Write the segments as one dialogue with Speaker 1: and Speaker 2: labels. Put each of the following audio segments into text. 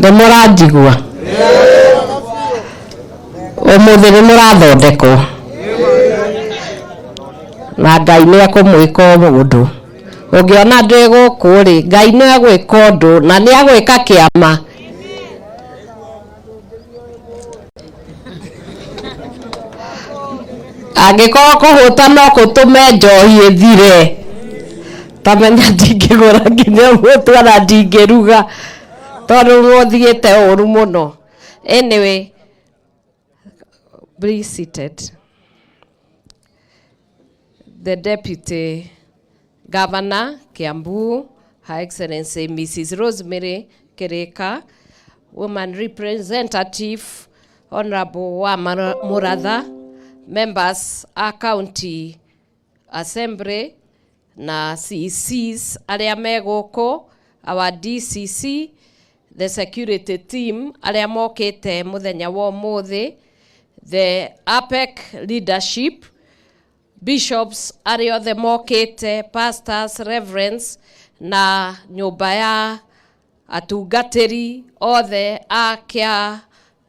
Speaker 1: Nĩ mũranjigua? Ũmũthĩ nĩ mũrathondekwo na Ngai nĩ ekũmwĩka ũndũ. Ũngĩona ndĩ gũkũ rĩ, Ngai nĩ egwĩka ũndũ na nĩ egwĩka kĩama. Angĩkorwo kũhũta no kũtũme njohi ĩthire, tamenya ndingĩgũra nginya mũtu ona ndingĩruga tondũ mũthiĩte ũru mũno. Anyway, be seated. The Deputy Governor, Kiambu, Her Excellency Mrs. Rosemary Kirika, Woman Representative, Honorable wa Muratha, members a County Assembly na CECs arĩa me gũkũ, our DCC, the security team arĩa mokĩte mũthenya wa ũmũthĩ, the APEC leadership, bishops arĩa othe mokĩte, pastors, reverends na nyũmba ya atungatĩri othe a kĩa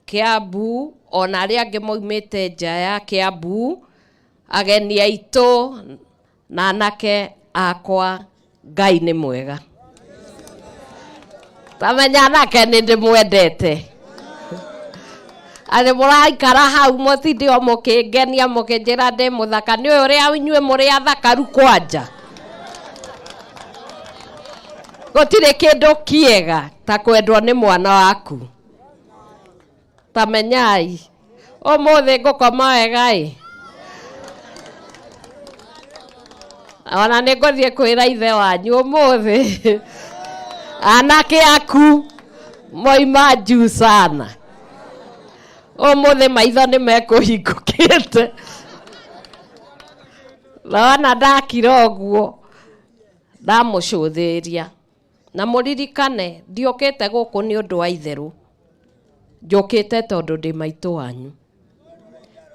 Speaker 1: Kiambu ona arĩa angĩ maumĩte nja ya Kiambu, ageni aitũ na anake akwa, Ngai nĩ mwega. Tamenya anake nĩ ndĩmwendete. Atĩ mũraikara hau mũtinde o mũkĩngenia mũkĩnjĩra ndĩ mũthaka, nĩ ũrĩa inyuĩ mũrĩ athakaru kwanja. Gũtirĩ kĩndũ kĩega ta kwendwo nĩ mwana waku. Tamenyai ũmũthĩ ngũkoma wega ĩ, ona nĩ ngũthiĩ kwĩra ithe wanyu ũmũthĩ anake aku moima juu sana. Ũmũthĩ maitho nĩ mekũhingũkĩte. Na wona ndakira ũguo ndamũcũthĩrĩria. Na mũririkane ndiũkĩte gũkũ nĩ ũndũ wa itherũ, njũkĩte tondũ ndĩ maitũ wanyu,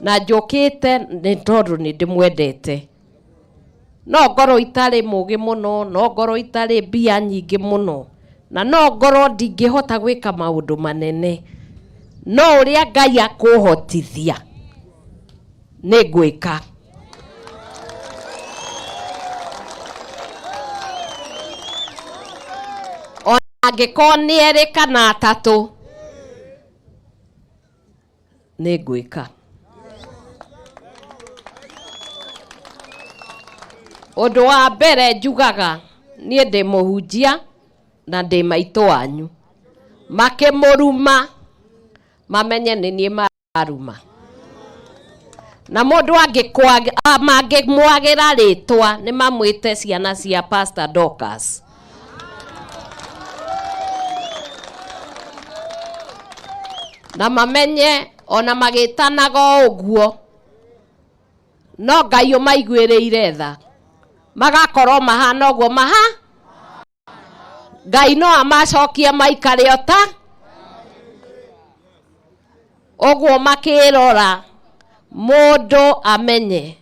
Speaker 1: na njũkĩte nĩ tondũ nĩ ndĩmwendete. No ngorwo itarĩ mũgĩ mũno, no ngorwo itarĩ mbia nyingĩ mũno, na no ngorwo ndingĩhota gwĩka maũndũ manene, no ũrĩa Ngai akũhotithia nĩ ngwĩka. Ona angĩkorwo nĩ erĩ kana atatũ, nĩ ngwĩka. Ũndũ wa mbere njugaga niĩ ndĩ mũhunjia na ndĩ maitũ wanyu. Makĩmũruma mamenye nĩ niĩ maruma. Na mũndũ mangĩmwagĩra rĩtwa nĩ mamwĩte ciana cia Pastor Dorcas. Na mamenye ona magĩtanaga o ũguo no Ngai ũmaiguĩrĩire tha, magakorwo mahana ũguo maha Ngai no amacokie maikare o ta ũguo makĩrora mũndũ amenye.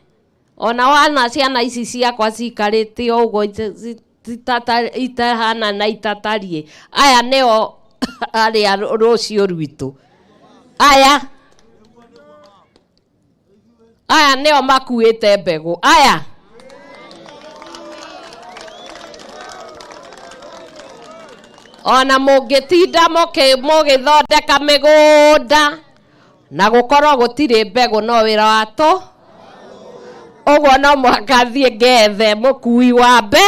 Speaker 1: Ona wana ciana ici ciakwa cikarĩte o ũguo itahana na itatariĩ, aya nĩo arĩa rũciũ rwitũ, aya aya nĩo makuĩte mbegũ aya. Ona mũngĩtinda mũgĩthondeka mĩgũnda na gũkorwo gũtirĩ mbegũ, no wĩra wa tũ ũguo no mũhaka thiĩ ngethe mũkui wa mbe,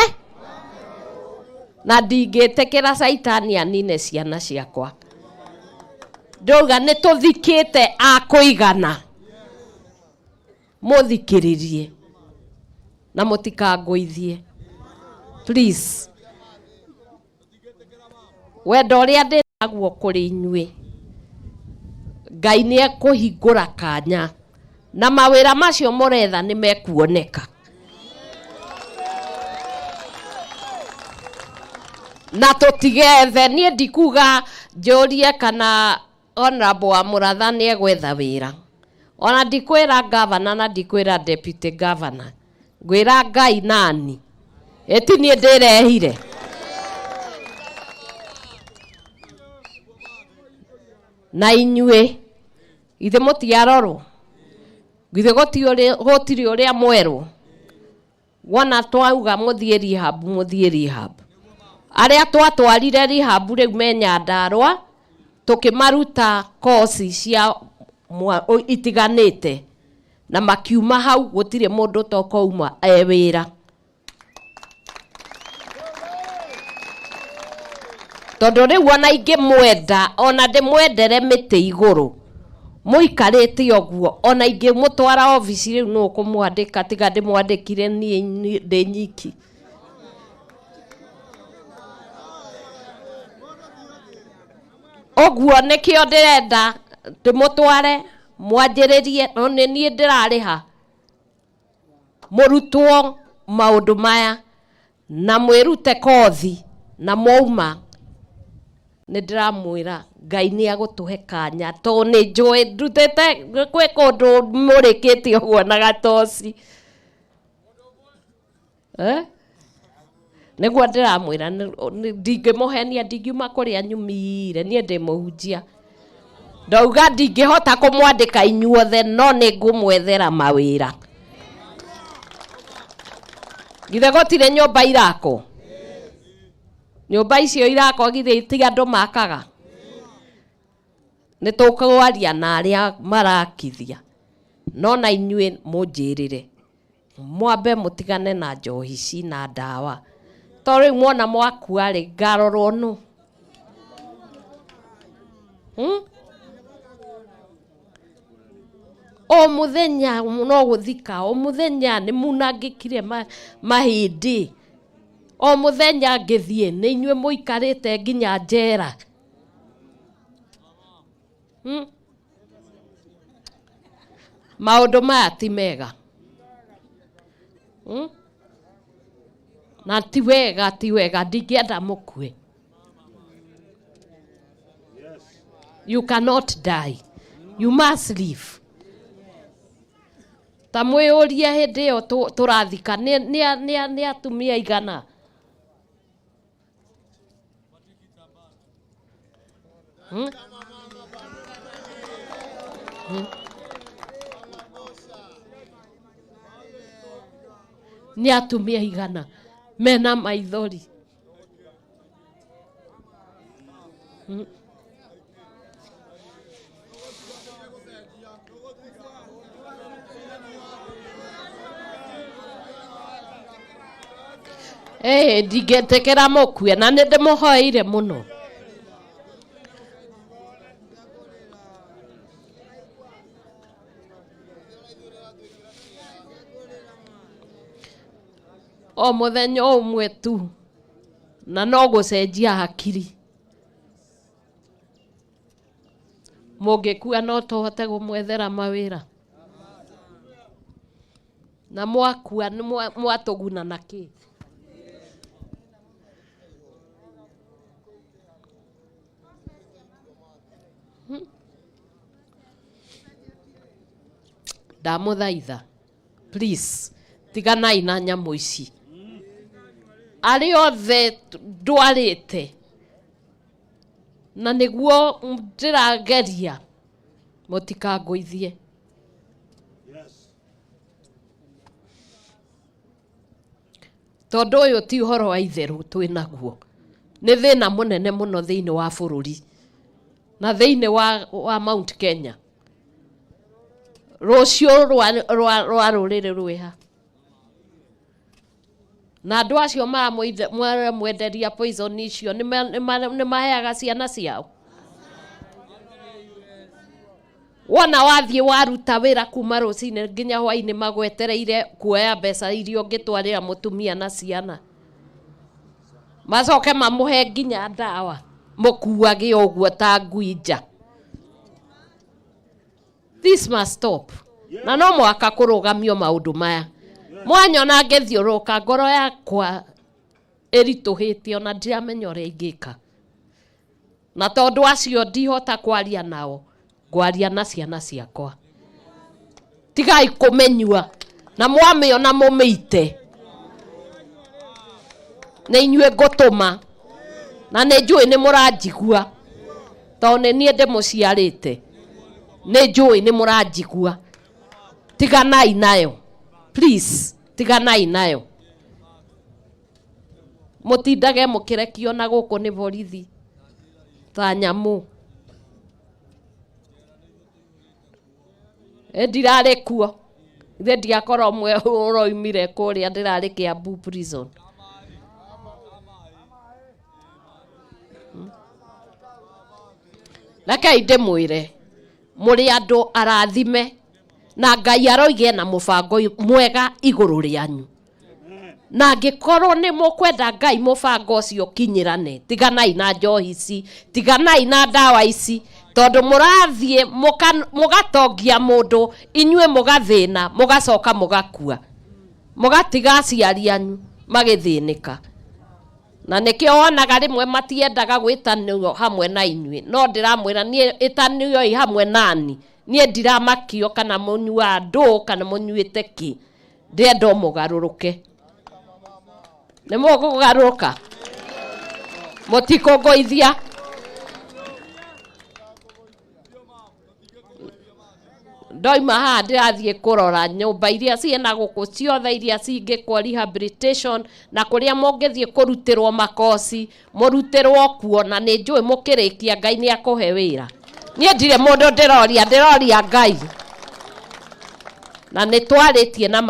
Speaker 1: na ndingĩtĩkĩra caitani anine ciana ciakwa. Ndauga nĩ tũthikĩte a kũigana, mũthikĩrĩrie na mũtikangũithie please. Wendo ũrĩa ndĩ naguo kũrĩ inyuĩ, Ngai nĩ ekũhingũra kanya na mawĩra macio mũretha nĩ mekuoneka. Na tũtigethe, niĩ ndikuga njũrie kana Honorable wa Mũratha nĩ egwetha wĩra, ona ndikwĩra governor na ndikwĩra deputy governor, ngwĩra Ngai nani, ĩti niĩ ndĩrehire. Na inyuĩ githĩ mũtiarorwo, githĩ gũtirĩ ũrĩa mwerwo. Wona twauga mũthiĩ rehab, mũthiĩ rehab. Arĩa twatwarire rehab rĩu me Nyandarũa, tũkĩmaruta kosi cia itiganĩte, na makiuma hau gũtirĩ mũndũ ũtokauma e wĩra. Tondũ rĩu ona ingĩmwenda, ona ndĩmwendere mĩtĩ igũrũ, mũikarĩte ũguo, ona ingĩmũtwara obici rĩu nũ ũkũmwandĩka tiga ndĩmwandĩkire niĩ ndĩ nyiki. Ũguo nĩkĩo ndĩrenda ndĩmũtware mwanjĩrĩrie, no nĩ niĩ ndĩrarĩha mũrutwo maũndũ maya na mwĩrute kothi, na mwauma nĩ ndĩramwĩra Ngai nĩ agũtũhe kanya, tondũ nĩ njũĩ ndutĩte gwĩ kũndũ mũrĩkĩtie ũguo na gatoci. Nĩguo ndĩramwĩra, ndingĩmũhenia, ndingiuma kũrĩa nyumire, niĩ ndĩ mũhunjia. Ndauga ndingĩhota kũmwandĩka inyuothe, no nĩ ngũmwethera mawĩra. Githĩ gũtirĩ nyũmba irakwo? Nyũmba icio irakwo githĩ ti andũ makaga? Nĩ tũkwaria na arĩa marakithia, no na inyuĩ mũnjĩrĩre mwambe mũtigane na njohi ici na ndawa, to rĩu mwona mwakua rĩ, ngarorwo nũ? O mũthenya no gũthika, o mũthenya nĩ munangĩkire mahĩndĩ, o mũthenya ngĩthiĩ nĩ inyuĩ mũikarĩte nginya njera. Maũndũ maya ti mega. Na ti wega, ti wega, ndingĩenda mũkue. You cannot die. You must live. Ta mwĩyũrie hĩndĩ ĩyo tũrathika nĩ atumia igana. Nĩ atumia igana mena maithori. Ndingĩtĩkĩra mũkue na nĩ ndĩmũhoeire mũno. O mũthenya ũmwe tu na no gũcenjia hakiri. Mũngĩkua no tũhote kũmwethera mawĩra. Na mwakua nĩ mwatũguna na kĩ? Ndamũthaitha, please, tiganai na nyamũ ici. Arĩa othe ndwarĩte na nĩguo ndĩrageria mũtikangũithie. Tondũ ũyũ ti ũhoro wa itherũ twĩ naguo. Nĩ thĩna mũnene mũno thĩinĩ wa bũrũri na thĩinĩ wa Mount Kenya. Rũciũ rwa rũrĩrĩ rwĩha. Na andũ acio maramwenderia poison icio nĩ maheaga ciana ciao. Wona wathiĩ waruta wĩra kuma rũcinĩ nginya hwainĩ magwetereire kuoya mbeca iria ũngĩtwarĩra mũtumia na ciana. Macoke mamũhe nginya ndawa mũkuage ũguo ta ngui nja. This must stop. Na no mũhaka kũrũgamio maũndũ maya. Mwanyona ngĩthiũrũrũka ngoro yakwa ĩritũhĩte ona ndiramenya ũrĩa ingĩka. Na tondũ acio ndihota kwaria nao, ngwaria na ciana ciakwa. Tigai kũmenyua na mwamĩona mũmĩite. Nĩ inyuĩ ngũtũma na nĩ njũĩ nĩ mũranjigua. Tondũ nĩ niĩ ndĩmũciarĩte. Nĩ njũĩ nĩ mũranjigua. Tiganai nayo. Please, tiganai nayo. Mũtindage mũkĩrekio na gũkũ nĩ borithi ta nyamũ. Ĩ ndirarĩ kuo. Ithe ndiakorwo ũmwe ũroimire kũrĩa ndĩrarĩ Kiambu prison. Rekei ndĩmwĩre, mũrĩ andũ arathime na Ngai aroige na mũbango mwega igũrũ rĩanyu. Na angĩkorwo nĩ mũkwenda Ngai mũbango ũcio ũkinyĩrane, tiganai na njohi ici, tiganai na ndawa ici, tondũ mũrathiĩ mũgatongia mũndũ, inyuĩ mũgathĩna, mũgacoka mũgakua. Mũgatiga aciari anyu magĩthĩnĩka. Na nĩkĩo wonaga rĩmwe matiendaga gwĩtanio hamwe na inyuĩ, no ndĩramwĩra niĩ ĩtanioi hamwe nani. Niĩ ndiramakio kana mũnyuaga ndũ kana mũnyuĩte kĩ. Ndĩrenda o mũgarũrũke. Nĩ mũkũgarũrũka? Mũtikũngũithia? Ndoima haha ndĩrathiĩ kũrora nyũmba iria ciĩna gũkũ ciothe iria cingĩkwo rehabilitation na kũrĩa mũngĩthiĩ kũrutĩrwo makoci, mũrutĩrwo kuo, na nĩ njũĩ mũkĩrĩkia Ngai nĩ akũhe wĩra. Niĩ ndirĩ mũndũ ndĩroria, ndĩroria Ngai. Na nĩ twarĩtie na